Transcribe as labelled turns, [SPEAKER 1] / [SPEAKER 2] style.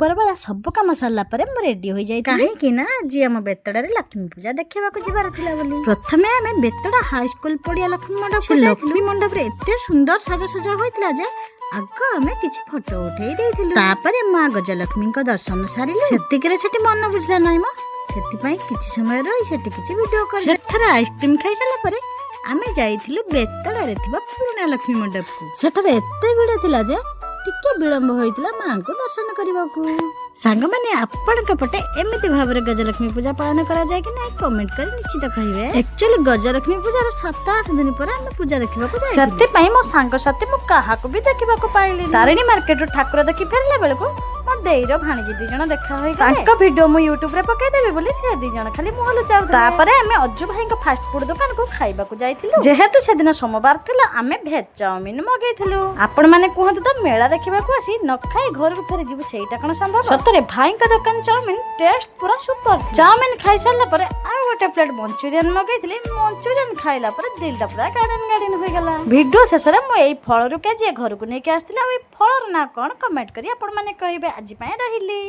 [SPEAKER 1] ଉପରବେଳା ସବୁ କାମ ସରିଲା ପରେ ମୁଁ ରେଡି ହୋଇଯାଇଥିଲି, କାହିଁକି ନା ଆଜି ଆମ ବେତଡ଼ାରେ ଲକ୍ଷ୍ମୀ ପୂଜା ଦେଖିବାକୁ ଯିବାର ଥିଲା ବୋଲି। ପ୍ରଥମେ ଆମେ ବେତଡ଼ା ହାଇସ୍କୁଲ ପଡ଼ିଆ ଲକ୍ଷ୍ମୀ ମଣ୍ଡପ। ଲକ୍ଷ୍ମୀ ମଣ୍ଡପରେ ଏତେ ସୁନ୍ଦର ସାଜସଜା ହୋଇଥିଲା ଯେ ଆଗ ଆମେ କିଛି ଫଟୋ ଉଠେଇ ଦେଇଥିଲୁ। ତାପରେ ମା ଗଜଲକ୍ଷ୍ମୀଙ୍କ ଦର୍ଶନ ସାରିଲୁ। ସେତିକିରେ ସେଠି ମନ ବୁଝିଲା ନାହିଁ ମ, ସେଥିପାଇଁ କିଛି ସମୟ ରହି ସେଠି କିଛି ଭିଡିଓ କରି ସେଠାରେ ଆଇସ୍କ୍ରିମ ଖାଇସାରିଲା ପରେ ଆମେ ଯାଇଥିଲୁ ବେତଡ଼ାରେ ଥିବା ପୁରୁଣା ଲକ୍ଷ୍ମୀ ମଣ୍ଡପକୁ। ସେଠାରେ ଏତେ ଭିଡ଼ ଥିଲା ଯେ ଟିକେ ବିଳମ୍ବ ହୋଇଥିଲା ମାଙ୍କୁ ଦର୍ଶନ କରିବାକୁ। ସାଙ୍ଗମାନେ, ଆପଣଙ୍କ ପଟେ ଏମିତି ଭାବରେ ଗଜଲକ୍ଷ୍ମୀ ପୂଜା ପାଳନ କରାଯାଏ କି ନାହିଁ, କମେଣ୍ଟ କରି ନିଶ୍ଚିତ କହିବେ। ଆକ୍ଚୁଆଲି ଗଜଲକ୍ଷ୍ମୀ ପୂଜାର 7-8 ଦିନ ପରେ ଆମେ ପୂଜା ଦେଖିବାକୁ ଯାଇଥିଲୁ। ସେଥିପାଇଁ ମୋ ସାଙ୍ଗସାଥି ମୁଁ କାହାକୁ ବି ଦେଖିବାକୁ ପାଇଲି। ତାରିଣୀ ମାର୍କେଟରୁ ଠାକୁର ଦେଖି ଫେରିଲା ବେଳକୁ ମୋ ଦେଇର ଭାଣିଜୀ 2 ଜଣ ଦେଖା ହୋଇଗଲେ। ତାଙ୍କ ଭିଡିଓ ମୁଁ ୟୁଟ୍ୟୁବରେ ପକେଇଦେବି ବୋଲି ସେ 2 ଜଣ ଖାଲି ମୁହଁ ଲୁଚାଉଥିଲେ। ତାପରେ ଆମେ ଅଜୁ ଭାଇଙ୍କ ଫାଷ୍ଟଫୁଡ ଦୋକାନକୁ ଖାଇବାକୁ ଯାଇଥିଲୁ। ଯେହେତୁ ସେଦିନ ସୋମବାର ଥିଲା, ଆମେ ଭେଜ ଚାଉମିନ ମଗେଇଥିଲୁ। ଆପଣ ମାନେ କୁହନ୍ତୁ ତ, ମେଳା ଦେଖିବାକୁ ଆସି ନ ଖାଇ ଘରକୁ ଫେରିଯିବୁ, ସେଇଟା କଣ ସମ୍ଭବ? ସତରେ ଭାଇଙ୍କ ଦୋକାନ ଚାଉମିନ ଟେଷ୍ଟ ପୁରା ସୁପର। ଚାଉମିନ ଖାଇସାରିଲା ପରେ ଆଉ ଗୋଟେ ପ୍ଲେଟ ମଞ୍ଚୁରିଆନ ମଗେଇଥିଲି। ମଞ୍ଚୁରିଆନ ଖାଇଲା ପରେ ଦିଲଟା ପୁରା ଗାର୍ଡେନ ଗାର୍ଡେନ ହୋଇଗଲା। ଭିଡିଓ ଶେଷରେ ମୁଁ ଏଇ ଫଳରୁ କେଜିଏ ଘରକୁ ନେଇକି ଆସିଥିଲି। ଆଉ ଏଇ ଫଳର ନାଁ କଣ, କମେଣ୍ଟ କରି ଆପଣ ମାନେ କହିବେ। ଆଜି ପାଇଁ ରହିଲି।